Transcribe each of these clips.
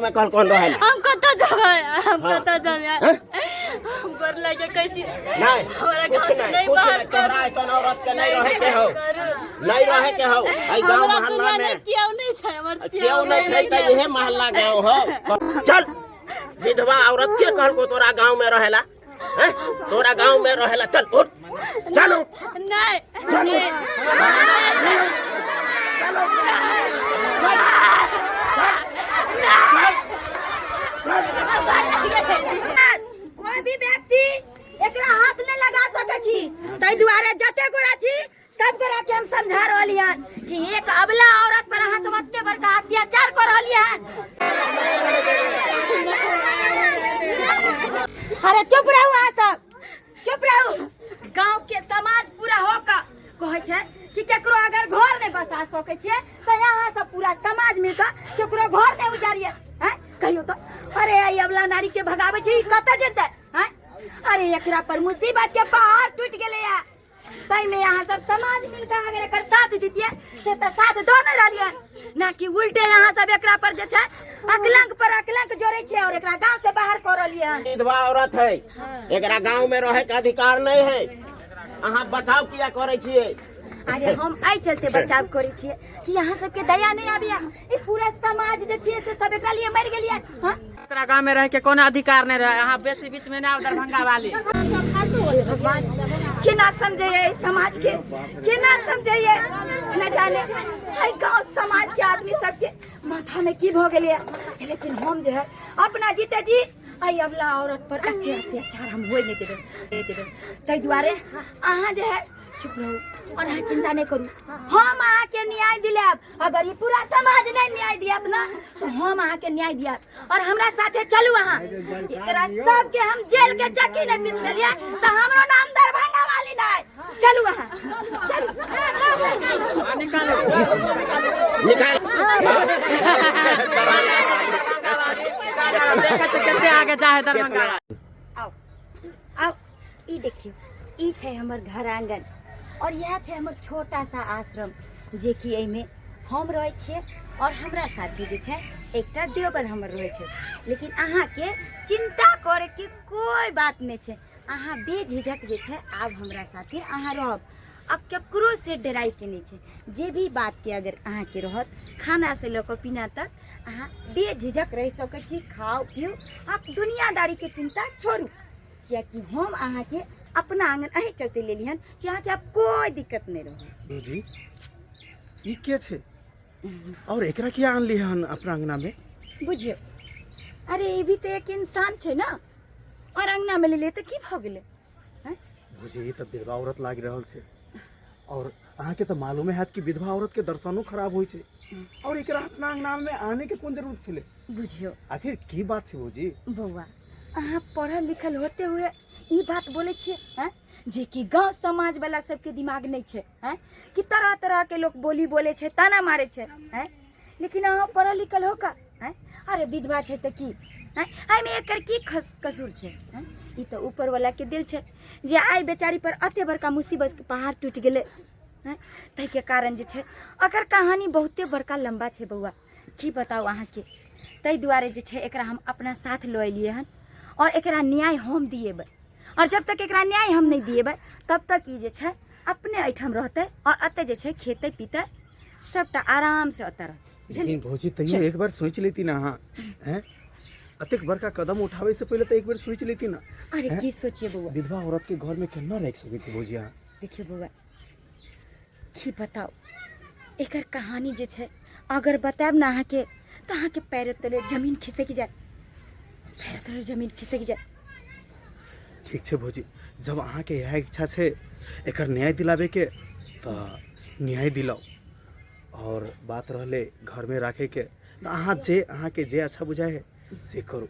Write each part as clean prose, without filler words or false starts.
में कहल कौन रहे हम कतऽ जेबै? हम हाँ। कतऽ जेबै? हैं? हम गोर लागे कहै छी, नहीं, हमरा कुछ गाँव से नहीं, नहीं कुछ बाहर नहीं, तोहरा करू। ऐसन औरत के नहीं रहे के हो। करू। नहीं रहे के हो एहि गांव हमरा मोहल्ला दुनिया में। केओ नहीं छै, हमर क्यों नहीं छै तऽ इहे मोहल्ला गांव हो। चल, विधवा औरत के कहल को तोरा गांव में रहेला? हैं? तोरा गांव में रहेला? चल उठ, चल उठ। नहीं। चल उठ। कोई भी व्यक्ति एकरा हाथ नहीं लगा सकै छी। ताहि दुआरे जते गोरा छी, सब गोरा के हम समझा रहली हन कि एक अबला औरत पर अहाँ सब एते बड़का अत्याचार कर रहली हन। अरे चुप रहू, अहाँ सब चुप रहू। गांव के समाज पूरा होकर कहै छै कि केकरो अगर घर नहीं बसा सकै छियै तऽ अहाँ सब पूरा समाज मिलकर केकरो घर नहीं उजाड़िए हैं। कहियो तो, अरे आई अबला नारी के भगाबै छै, ई कतऽ जेतै हैं? अरे एकरा पर मुसीबत के पहाड़ टूट गेलै या ताहिमे अहाँ सब समाज मिलकर अगर एकर साथ दितियै से तऽ साथ दऽ नहि रहलियै ना, कि उल्टे अहाँ सब एकरा पर जे छै अकलंक पर अकलंक जोड़ै छियै और एकरा गांव से बाहर कऽ रहलियै हन। विधवा औरत है, एकरा गांव में रहे के अधिकार नहीं है। अहाँ बचाव किया करे छियै? अरे हम एहि चलते बचाव करै छियै कि अहाँ सबके दया नहि आबैया। ई पूरा समाज जे छियै से सब एकरा लिए मरि गेलियै। हाँ, एकरा गाँव में रह के कोनो अधिकार नहीं रहे। अहाँ बेसी बीच में ना आउ दरभंगा वाली। भगवान, केना समझैये इस समाज के, केना समझैये? न जाने है गांव समाज के आदमी सबके माथा में की भऽ गेलैया, लेकिन हम जे है अपना जीते जी एहि अबला औरत पर एते अत्याचार हम होइ नहि देबै, नहि देबै। ताहि दुआरे अहाँ जे है चुप रहू और अहाँ चिंता नहीं करू, हम अहाँके न्याय दिलायब। अगर ई पूरा समाज नहीं न्याय दियात ना तो हम अहाँके न्याय दियाब और हमरा साथे चलू अहाँ। एकरा सबके हम जेल के चक्की नहीं पीस देलियै तऽ हमरो नाम दरभंगा वाली नहीं। चलू अहाँ, चलू। निकाल। देखै छियै कते आगे जा है दरभंगा वाली। आओ आओ, ई देखियौ, ई छै हमर घर आंगन और इएह छै हमर छोटा सा आश्रम, जे कि एहिमे हम रहै छियै और हमरा साथे जे छै एकटा देवर हमर रहै छै। लेकिन अहाँके चिंता करैके कोइ बात नहि छै। अहाँ बेझिझक जे छै आब हमरा साथे अहाँ रहब। आब ककरो से डराइके नहि छै। जे भी बातके अगर अहाँके रहत, खाना से लऽ कऽ पीना तक अहाँ बेझिझक रहि सकै छी। खाउ पीउ, आब दुनियादारीके चिंता छोड़ू, कियाकि हम अहाँके अपना आंगन एहि चलते लेली हन कि अहाँके आब कोइ दिक्कत नहि रहत। जी, ई के छै और एकरा किया आनली हन अपना अंगना में? बुझियौ, अरे ई भी तऽ एक इंसान छै ने, और अंगना में लेलियै तऽ की भऽ गेलै? हैं? बुझी, ई तऽ विधवा औरत लागि रहल छै और अहाँके तऽ मालूमे हैत कि विधवा औरत के दर्शनो खराब होइ छै, और एकरा अपना अंगना में आने के कोन जरूरत छलै? बुझियौ, आखिर की बात छै भौजी? बौआ, अहाँ पढ़ल लिखल होते हुए ई बात बोलै छियै हैं, जे कि गाँव समाज वाला सबके दिमाग नहि छै हैं, कि तरह तरह के लोक बोली बोलै छै, ताना मारै छै हैं। लेकिन अहाँ पढ़ल लिखल हो का हैं? अरे विधवा छै तऽ की हैं, एहिमे एकर की कसूर छै हैं? ई तऽ ऊपर वाला के दिल छै जे आइ बेचारी पर एते बड़का मुसीबत के पहाड़ टूटि गेलै हैं। ताहिके कारण जे छै अकर कहानी बहुते बड़का लम्बा छै बौआ, की बताउ अहाँके। ताहि दुआरे जे छै एकरा हम अपना साथ लऽ एलियै हन और एकरा न्याय हम दिएबै, और जब तक एकरा न्याय हम नहि दिएबै तब तक ई जे छै अपने एहिठाम रहतै और एतऽ जे छै खेतै पीतै सबटा आराम से ओतऽ रहतै, बुझलियै? लेकिन भौजी, तैयो एक बार सोचि लेती ना अहाँ, हैं? अतेक बड़का कदम उठाबै से पहिले तऽ एक बेर सोचि लेती ना। अरे की सोचिए बौआ? विधवा औरत के घर में केना राखि सकै छै भौजी अहाँ? देखियौ बौआ, की बताउ, एकर कहानी जे छै अगर बतायब ने अहाँके तऽ अहाँके पैर तले जमीन खिसकि जायत, पैर तले जमीन खिसकि जायत। ठीक छै भौजी, जब अहाँके इएह इच्छा छै एकर न्याय दिलाबैके तऽ न्याय दिलाउ, और बात रहलै घरमे राखैके तऽ अहाँ जे अहाँके जे अच्छा बुझाइ है से करू।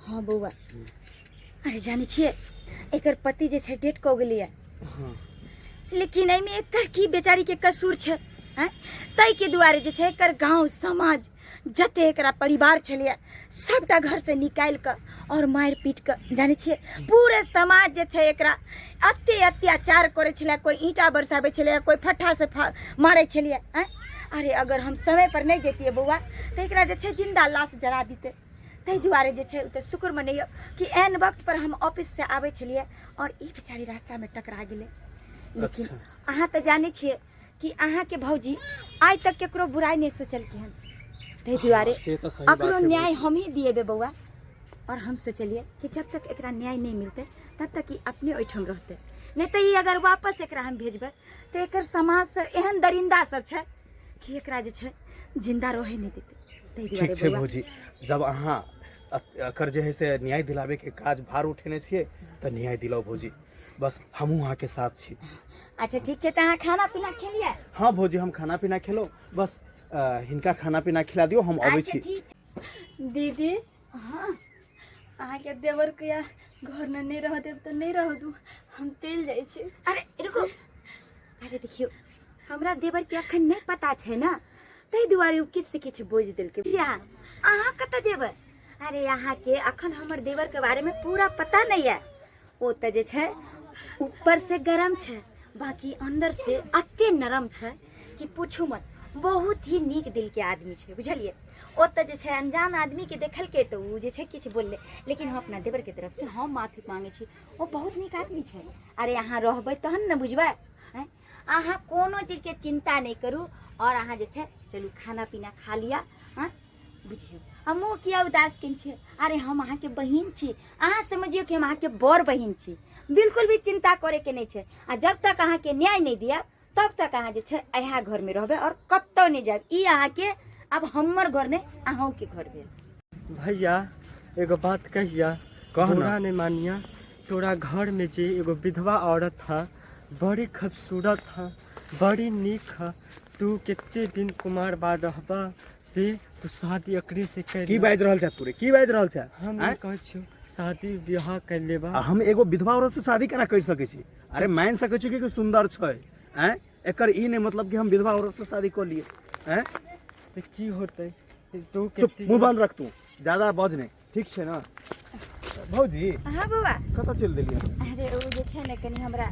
हाँ बौआ, अरे जानै छियै, एकर पति जे छै डेथ कऽ गेलैया। लेकिन एहिमे एकर की बेचारी के कसूर छै? आँय, ताहिके दुआरे जे छै एकर गाँव समाज जते एकरा परिवार छलैया सबटा घर से निकालि कऽ और मारि पीट कऽ, जानै छियै, पूरे समाज जे छै एकरा एते अत्याचार करै छलै। कोइ ईंटा बरसाबै छलैया, कोइ फट्ठा से मारै छलैया। आँय, अरे अगर हम समय पर नहि जैतियै बौआ तऽ एकरा जे छै जिंदा लाश जरा दितै। ताहि दुआरे जे छै ओ तऽ शुक्र मनैयौ कि एहन वक्त पर हम ऑफिससँ आबै छलियै आओर ई बेचारी रास्तामे टकरा गेलै। लेकिन अच्छा। अहाँ तऽ जानै छियै कि अहाँके भौजी आइ तक केकरो बुराइ नहि सोचलकै हन, ताहि दुआरे से तऽ सही बात अकरो छै न्याय भौजी। हम ही दिएबै बौआ। और हम सोचलियै कि जब तक एकरा न्याय नहीं मिलतै तब तक ई अपने ओहिठाम रहतै, नहीं तऽ ई अगर वापस एकरा हम भेजबै तऽ एकर समाज सब एहन दरिंदा सब छै कि एकरा जे छै जिंदा रहे नहीं देतै। ताहि ठीक दुआरे छै बौआ भौजी, जब अहाँ एकर जे है से न्याय दिलाबैके काज भार उठेने छियै तऽ न्याय दिलाउ भौजी, बस हमहूँ अहाँके साथ छी। अच्छा ठीक छै, तऽ अहाँ खाना पीना खेलियै? हाँ भौजी, हम खाना पीना खेलहुँ, बस हिनका खाना पीना खिला दियौ, हम अबै अच्छा छी। ठीक छै। दीदी हाँ अहाँके देवर के या घरमे नहि रह देब तऽ नहि रह दू, हम चलि जाइ छी। अरे रुको, अरे देखियौ हमरा देवर के अखन नहि पता छै ने, ताहि दुआरे ओ किछु से किछु बोझि देलकै। अहाँ कतऽ जेबै? अरे अहाँके अखन हमर देवर के बारे में पूरा पता नहीं है। ओ तऽ जे छै ऊपर से गरम छै, बाकी अंदर से अते नरम छै कि पूछू मत, बहुत ही नीक दिल के आदमी छै, बुझलियै। ओ तऽ जे छै अनजान आदमी के देखलकै तऽ ओ जे छै किछु बोललै, लेकिन हम अपना देवर के तरफ से हम माफी मांगै छी, ओ बहुत नीक आदमी छै। अरे अहाँ रहबै तहन ने बुझबै। आँय, अहाँ कोनो चीजके चिन्ता नहि करू और अहाँ जे छै चलू खाना पीना खा लिअ। हँ बुझियौ हमहूँ किया उदास केने छियै? अरे हम अहाँके बहिन छी, अहाँ समझियौ कि हम अहाँके बड़ बहिन छी, बिल्कुल भी चिन्ता करैके नहि छै। आ जब तक अहाँके न्याय नहि दिया तब तक अहाँ जे छै इएह घरमे रहबै और कतहु नहि जायब। ई अहाँके आब हमर घर नहि अहूँके घर भेल। भैया एगो बात कहिया, कह ना। बुरा नहीं मानिया, तोरा घर में जे एगो विधवा औरत है बड़ी खूबसूरत है बड़ी नीक है, तू कितने दिन कुमार बाद रहबा से तू शादी एकरे से कर की बाजि रहल छै तू रे, की बाजि रहल छै? हम आँय? कहै छियौ शादी ब्याह कर लेबा। आ हम एगो विधवा औरत से शादी केना कर सकै छी? अरे मान सकै छी कि सुंदर छै, आँय, एकर ई नहीं मतलब कि हम विधवा औरत से शादी कर लिए। आँय तऽ की होतै तू चुप, कते मुंह बंद रख, तू ज्यादा बज नहीं, ठीक छै ना भौजी? हाँ बौआ। कतऽ चलि देलियै? अरे ओ जे छै ने कनि हमरा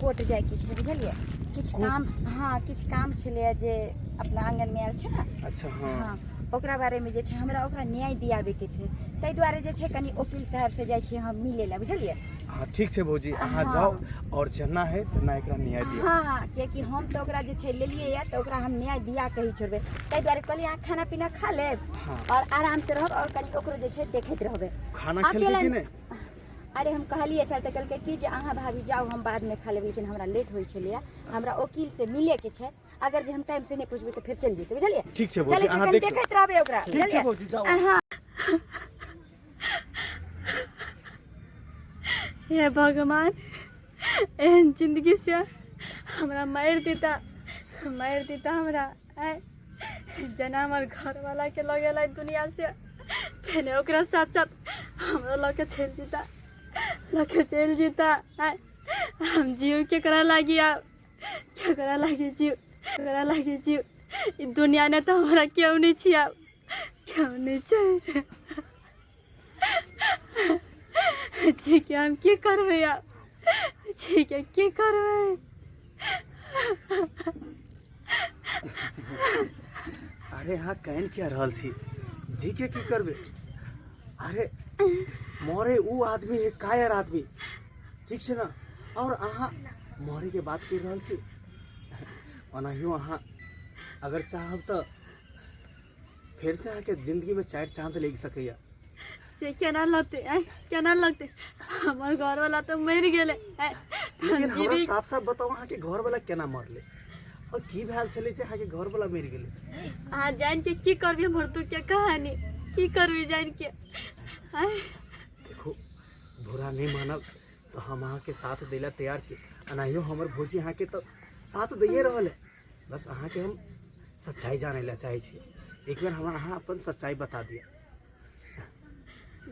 कोर्ट जाइके छै, बुझलियै, किछु काम, हाँ किछु काम छलैए जे अपना आङ्गनमे आयल छै ने। अच्छा हाँ। हाँ ओकरा बारेमे जे छै हमरा ओकरा न्याय दियाबैके छै, ताहि दुआरे जे छै कनि वकील साहबसँ जाइ छियै हम मिलै लए, बुझलियै। हाँ ठीक छै भौजी, अहाँ हाँ। जाओ और जेना है तेना एकरा न्याय दियौ। हाँ हाँ, कियाकि हम तऽ ओकरा जे छै लेलियै यऽ तऽ ओकरा हम न्याय दिया के ही छोड़बै, ताहि दुआरे कहलियै अहाँ खाना पीना खा लेब हाँ। और आराम से रहब और कनि ओकरो जे छै देखैत रहबै। खाना खेलकै अकेला कि नहि? अरे हम कहलियै छल तऽ कहलकै कि जे अहाँ भाभी जाउ हम बादमे खा लेबै, लेकिन हमरा लेट होइ छलैए, हमरा वकील से मिलैके छै, अगर जे हम टाइम से नहि पहुँचबै तऽ फेर चलि जेतै, बुझलियै। ठीक छै भौजी, चलै छै, अहाँ कनि देखियौ। देखैत रहबै ओकरा, ठीक छै बुझलियै? भौजी, जाउ। हाँ। हे भगवान, एहन जिंदगी से हमरा मारि देता, मारि देता हमरा। आँय जेना हमर घरवालाके लऽ गेलै दुनिया से, फेर ओकरा साथ साथ हमरो लऽ के चलि जेता, लऽ के चलि जेता। आँय हम जीव केकरा लागी, आब केकरा लागी जीव, केकरा लागी जीव? ई दुनिया ने तऽ हमरा केओ नहि छी, आब केओ नहि छै। ठीक है, हम की करबै आब? ठीक है, की करबै? अरे अहाँ कानि किया रहल छी? जी के की करबै? अरे मरे ऊ आदमी है कायर आदमी, ठीक छै ना? और अहाँ मरे के बात कर रहल छी। ओनाहियो अहाँ अगर चाहब तऽ फेर से अहाँके जिंदगी में चारि चांद लागि सकैया। से केना लगतै? आँय केना लगतै? हमर घरवाला तऽ मरि गेलै। आँय, हम लेकिन हमरा जीवी साफ साफ बताउ अहाँके घरवाला केना मरलै और की भेल छलै जे अहाँके घरवाला मरि गेलै? अहाँ जानि के की करबी हमर दुःख के कहानी, की करबी जानि के? आँय देखो बुरा नहीं मानब तऽ हम अहाँके साथ दै लए तैयार छी, एनाहियो हमर भौजी अहाँके तऽ साथ दैए रहल है, बस अहाँके हम सच्चाई जानै लए चाहै छी, एक बेर हमरा अहाँ अपन सच्चाई बता दिअ।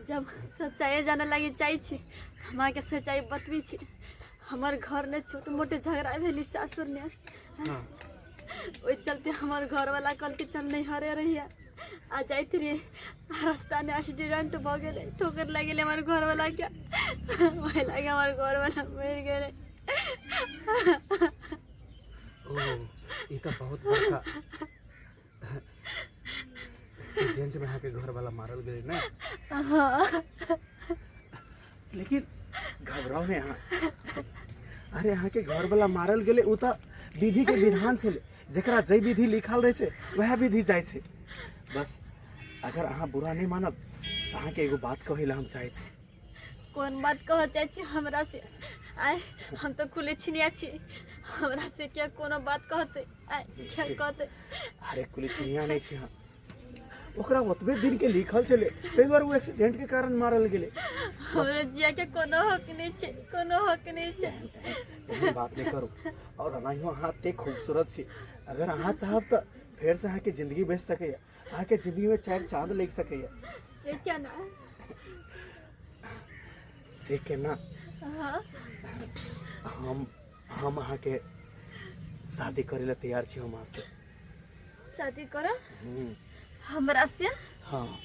जब सच्चाई जाने लागी चाहै छी, हम अहाँके सच्चाई बतबै छी। हमर घरमे छोट मोट झगड़ा भेलै सासुरमे। हाँ। ओहि चलते हमर घरवाला कहलकै चल नैहरे रहिए, आ जाइत रहिए रास्तामे एक्सीडेंट भऽ गेलै, ठोकर लागि गेलै हमर घरवालाके, ओहि लागि हमर घरवाला मरि गेलै। ओ ई तऽ बहुत बड़का एक्सीडेंट में अहाँके घर वाला मारल गेलै ने? हाँ। लेकिन घबराउ नहि अहाँ। अरे अहाँके घर वाला मारल गेलै, ओ तऽ विधि के विधान छलै, जकरा जे विधि लिखल रहै छै वएह विधि जाइ छै। बस अगर अहाँ बुरा नहि मानब, अहाँके एगो बात कहै लए हम चाहै छी। कोन बात कहऽ चाहै छी हमरा से? आय, हम तऽ खुले छिनिया छी, हमरा से क्या कोनो बात कहते? आय, क्या कहते? अरे कुलिछिनिया नहि छी हम। ओकरा ओतबे दिन के लिखल छलै, ताहि दुआरे ओ एक्सीडेंट के कारण मारल गेलै। हमरा जिया के कोनो हक नहि छै, कोनो हक नहि छै। एहन बात नहि करू। और एनाहियो अहाँ एते खूबसूरत छी, अगर अहाँ चाहब तऽ फेर से अहाँके जिंदगी बचि सकैए, अहाँके जिंदगी में चारि चांद लागि सकैए। से केना? से केना? हाँ। हम अहाँके शादी करे ला तैयार छी, हम अहाँ से शादी कर? हमरा से? हाँ।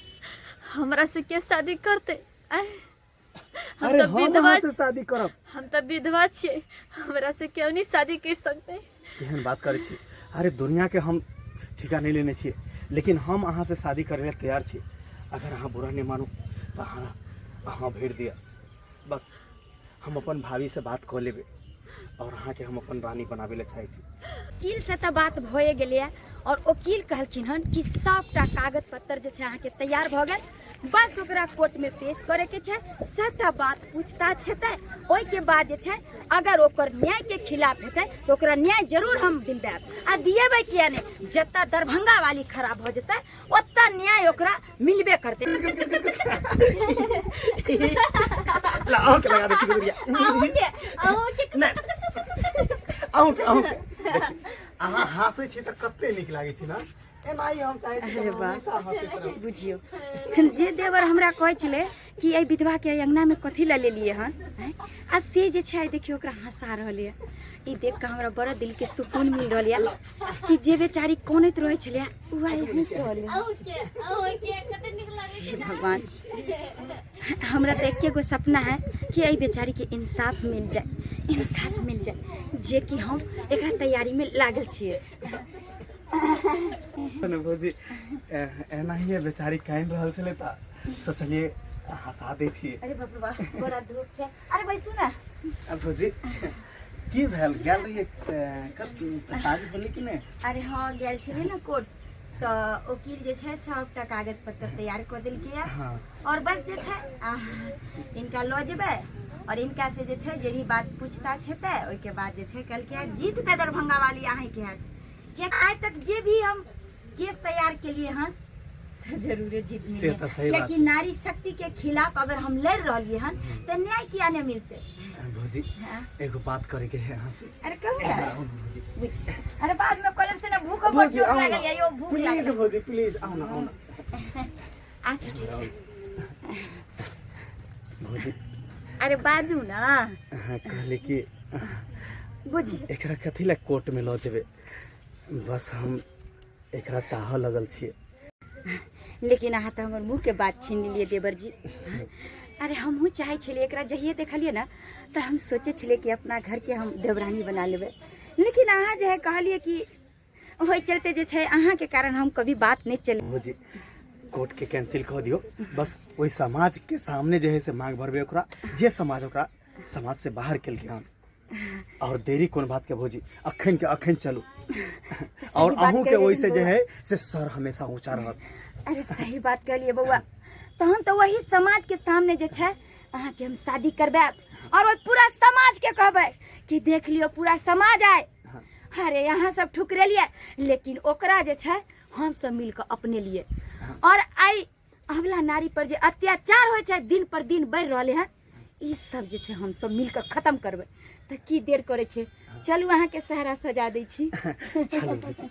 हमरा से के शादी करते? आय, हम अरे तऽ हम विधवा अहाँ से शादी करब। हम तऽ विधवा छियै, हमरा से क्यों नहीं शादी कर सकते? केहन बात करै छी? अरे दुनिया के हम ठिका नहीं लेने छियै, लेकिन हम अहाँ से शादी करे ला तैयार छी। अगर अहाँ बुरा नहीं मानू तऽ अहाँ भरि दिअ, बस हम अपन भाभी से बात कऽ लेबै और अहाँके हम अपन रानी बनाबै लए चाहै छी। वकील से तऽ बात भए गेलैए और वकील कहलखिन हन कि सबटा कागज पत्तर जे छै अहाँके तैयार भऽ गेल, बस ओकरा कोर्टमे पेश करैके छै, सबटा बात पूछताछ हेतै, ओहिके बाद जे छै अगर ओकर न्यायके खिलाफ हेतै तऽ ओकरा न्याय जरूर हम दिलबायब। आ दिएबै किया नहि, जतऽ दरभंगा वाली खड़ा भऽ जेतै ओतऽ न्याय ओकरा मिलबे करतै। ला, अहूँके लगा दै छी गुड़िया। अहूँके, अहूँके। नहि, अहूँके, अहूँके। देखियौ, अहाँ हँसै छी तऽ कते नीक लागै छै ने, एनाही हम चाहै छी कि अरे हम वाह। हमेशा हँसैत रहू। बुझियौ, जे देवर हमरा कहै छलै कि एहि विधवाके एहि अङ्गनामे कथी लए लेलियै हन, आँय? आ से जे छै देखियौ ओकरा हँसा रहल यऽ। ई देख कऽ हमरा बड़ा दिलके सुकून मिल रहल यऽ कि जे बेचारी कनैत रहै छलै ओ आइ हँसि रहल यऽ। अहूँके, अहूँके, कते नीक लागै छै हे ने? भगवान, हमरा तऽ एके गो सपना है कि एहि बेचारीके इंसाफ मिल जाए, इंसाफ मिल जाए, जे कि हम एकरा तैयारीमे लागल छियै। ने भौजी, एनाहिए बेचारी कानि रहल छलै तऽ सोचलियै हँसा दै छियै। अरे बाप रे बाप, बड़ा धूप छै। अरे बैसू ने। आ भौजी, की भेल? गेल रहियै कब काज भेलै कि नहि? अरे हाँ, गेल छलियै ने कोर्ट, तऽ वकील जे छै सबटा कागज पत्तर तैयार कऽ देलकै। और बस जे छै इनका लऽ जेबै और इनका से जे छै जे भी बात पूछताछ हेतै, ओहिके बाद जे छै कहलकै जीत तऽ दरभंगा वाली अहीँके हैत, कियाकि आइ तक जे भी हम केस तैयार केलिए हन तऽ जरूरे जीत से मिले, तऽ सही बात कियाकि छै। नारी शक्ति के खिलाफ अगर हम लड़ रहलिए हन तऽ न्याय किया नहीं मिलते? भौजी, हाँ। एगो बात करे के है अहाँ से। अरे कहू ना। आउ ने भौजी। बुझ, अरे बाद में कॉलेज से ना भूख बड़ भौजी जोर आउ लागल ना। यो, भूख प्लीज लागल। भौजी प्लीज, आउ ना, आउ ना। अच्छा ठीक छै। भौजी। अरे बाजू ना। अहाँ कहली कि बुझी एकरा कथी लए कोर्ट में लऽ जेबै, बस हम एकरा चाहऽ लगल छियै। लेकिन अहाँ तऽ हमर मुँहके बात छीन लेलियै देवर जी। अरे हमहूँ चाहै छलियै, एकरा जहिए देखलियै ने तऽ हम सोचै छलियै कि अपना घरके हम देवरानी बना लेबै, लेकिन अहाँ जे है कहलियै कि ओहि चलते जे छै अहाँके कारण हम कभी बात नहि चले। भौजी, कोर्ट के कैंसिल कऽ दियौ, बस ओहि समाज के सामने जे है से मांग भरबै ओकरा, जे समाज ओकरा समाज से बाहर केलकै हन। और देरी कोन बात के भौजी, अखन के अखन चलू। और बात अहूँ के कहलियै ओहिसे जे बौआ। है से सर हमेशा ऊंचा रहत। अरे सही बात कहलियै बौआ, तहन तऽ वही समाज के सामने जे छै अहाँके हम शादी करबायब और ओहि पूरा समाज के कहबै कि देख लियौ पूरा समाज आय, अरे यहाँ सब ठुकरेलियै लेकिन ओकरा जे छै हम सब मिल कऽ अपने लिए, और आइ अबला नारी पर जे अत्याचार होइ छै दिन पर दिन बढ़ि रहलै हन, ई सब जे छै हम सब मिल कऽ खत्म करबै। तऽ की देर करै छै, चलू अहाँके सहरा सजा दै छी। चलू भौजी।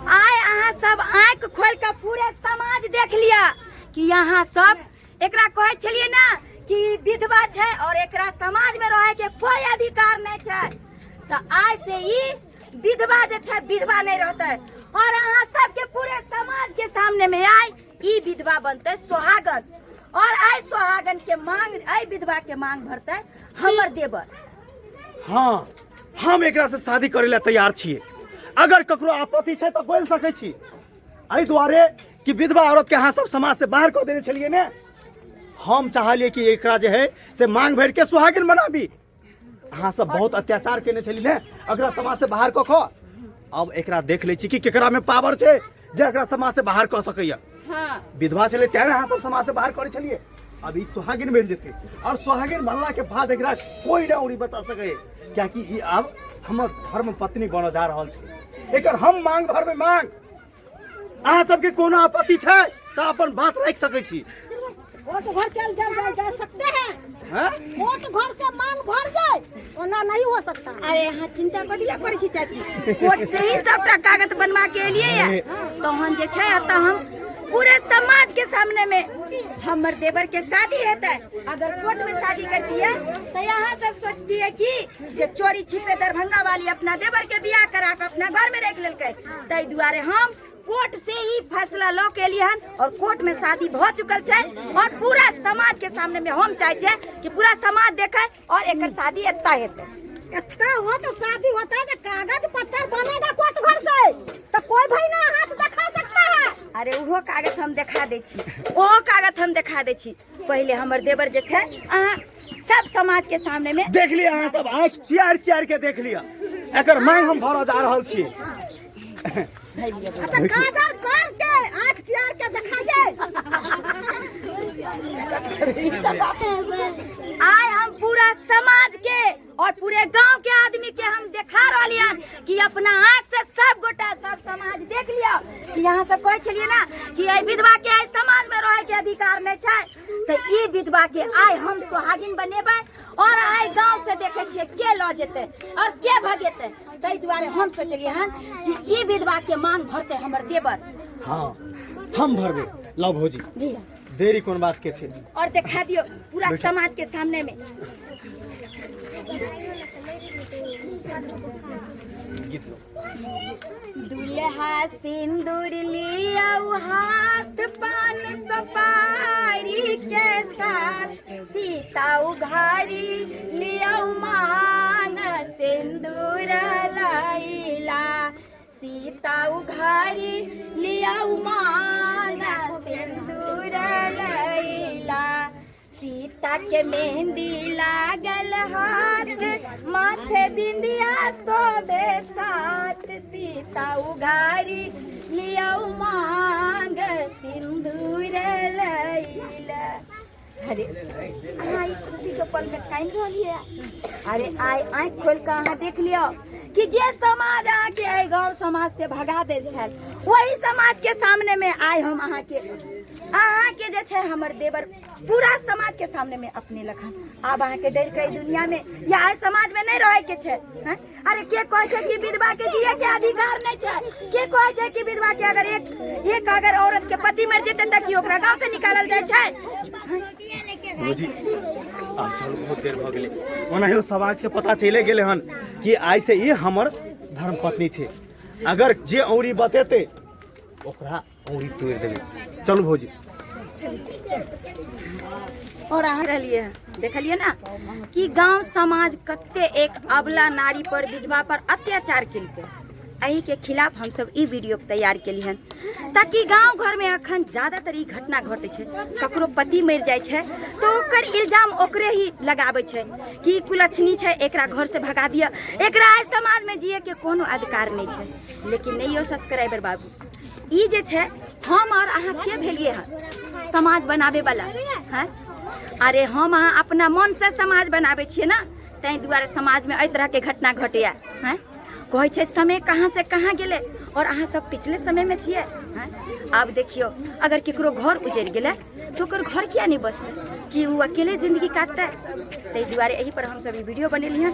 आइ अहाँ सब आँखि खोल कऽ पूरे समाज देख लिअ कि अहाँ सब एकरा कहै छलियै ने कि विधवा छै और एकरा समाज में रहे के कोई अधिकार नहीं छै, तो आइ से ई विधवा जे छै विधवा नहीं रहते और अहाँ सबके पूरे समाज के सामने में आइ ई विधवा बनते सोहागन और आइ सोहागन के मांग, एहि विधवा के मांग भरते हमर देवर। हाँ, हम एकरा से शादी करे ला तैयार छियै। अगर ककरो आपत्ति छै तऽ बोलि सकै छी। एहि दुआरे कि विधवा औरत के अहाँ सब समाज से बाहर कऽ देने छलियै ने, हम चाहलियै कि एकरा जे है से मांग भरि के सुहागिन बनाबी। अहाँ सब बहुत अत्याचार केने छलियै ने, एकरा समाज से बाहर कऽ कऽ। अब एकरा देख लै छी कि केकरा में पावर छै जे एकरा समाज से बाहर कऽ सकैया। हाँ। विधवा छलै तें अहाँ सब समाज से बाहर करै छलियै, अब ई सुहागिन बनि जेतै और सुहागिन बनला के बाद एकरा कोई ना उड़ी बता सकै, कियाकि ई अब हमर धर्म पत्नी बनऽ जा रहल छै। एकर हम मांग भरबै मांग। अहाँ सबके कोनो आपत्ति छै तऽ अपन बात राखि सकै छी। कोर्ट घर चल चल जा, जा सकते हैं। हैं? कोर्ट घर से मांग भर जाए ओना नहीं हो सकता। अरे अहाँ चिंता कथी लए करै छी चाची, कोर्ट से ही सबटा कागज बनवा के एलियै या तहन जे छै एतऽ हम पूरे समाज के सामने में हमर देवर के शादी हेतै। अगर कोर्ट में शादी करती है तो यहाँ सब सोचती है कि जे चोरी छिपे दरभंगा वाली अपना देवर के बियाह करा के अपना घर में रख लेलकै। ताहि दुआरे हम कोर्ट से ही फैसला लऽ के एलियै हन और कोर्ट में शादी भऽ चुकल छै और पूरा समाज के सामने में हम चाहे छियै कि पूरा समाज देखे और एकर शादी एतऽ हेतै। एतऽ हो तो शादी होता है तो कागज पत्तर बनेगा कोर्ट घर से, तो कोई भाई ना हाथ दिखा सकता है। अरे उहो कागज हम देखा दै छी, ओहो कागज हम देखा दै छी। पहिले हमर देवर जे छै अहाँ सब समाज के सामने में देख लिअ, अहाँ सब आँखि चियार चियार के देख लिअ, एकर मांग हम भरऽ जा रहल छी। तो काजर करके आँख चियार के दिखाइए। आइ हम पूरा समाज के और पूरे गांव के आदमी के हम देखा रहलियै हन कि अपना आँख से सब गोटा सब समाज देख लिअ कि यहाँ सब कहै छलियै ना कि एहि विधवा के एहि समाज में रहे के अधिकार नहीं छै, तऽ ई विधवा के आइ हम सोहागिन बनेबै और आइ गांव से देखे छियै के लऽ जेतै और के भगेतै। ताहि दुआरे हम सोचलियै हन कि ई विधवा के मांग भरतै हमर देवर। हाँ, हम भरबै। लाउ भौजी, देरी कोन बात के छै। और देखा दियौ पूरा समाज के सामने में। गीत लो। दुल्हा सिंदूर लियौ हाथ पान सुपारी के साथ, सीता उघारी लियौ मांग सिंदूर लैला, सीता उघारी लियौ मांग सिंदूर लैला, सीता के मेहंदी लागल हाथ माथे बिंदिया शोभे साथ, सीता उघारी लियौ मांग सिंदूर लैला। अरे अहाँ ई खुशी के पल में कानि रहलियै? अरे आइ आँखि खोलि कऽ अहाँ देख लियौ कि जे समाज अहाँके एहि गाँव समाज से भगा देल छल वही समाज के सामने में आइ हम अहाँके जे छै हमर देवर पूरा समाज के सामने में अपने लखन। आब अहाँके डर के दुनिया में या आइ समाज में नहीं रहे के छै। हैं? अरे के कहै छै कि विधवा के जिए के अधिकार नहीं छै? के कहै छै कि विधवा के अगर एक अगर औरत के पति मर जेतै तऽ की ओकरा गांव से निकालल जाइ छै? भौजी आब चलू, बहुत देर भऽ गेलै। ओनाहियो समाज के पता चलि गेलै हन कि आइ से ई हमर धर्म पत्नी छै। अगर जे औरी बतेतै ओकरा औरी तोड़ि देबै। चलू भौजी। और अहाँ रहलियै हन, देखलियै ना कि गांव समाज कते एक अबला नारी पर विधवा पर अत्याचार केलकै। एही के खिलाफ हम सब ई वीडियो तैयार केली हन ताकि गांव घर में अखन ज्यादातर ई घटना घटै छै, ककरो पति मरि जाइ छै तो ओकर इल्जाम ओकरे ही लगाबै छै कि ई कुलक्षणी छै, एकरा घर से भगा दिअ, एकरा एहि समाज में जिए के कोनो अधिकार नहीं छै। लेकिन नहीं यौ सब्सक्राइबर बाबू, ई जे छै हम और अहाँ के भेलिए हन समाज बनाबे वाला हैं? अरे हम अहाँ अपना मन से समाज बनाबे छियै ना, ताहि दुआरे समाज में एहि तरह के घटना घटैया हैं। कहै छै समय कहाँ से कहाँ गेलै और अहाँ सब पिछले समय में छियै हैं। आब देखियौ अगर केकरो घर उजड़ि गेलै तऽ ओकर घर किया नहि बसतै, कि ओ अकेले जिंदगी काटतै? ताहि दुआरे एहि पर हमसब ई वीडियो बनेलियै हन।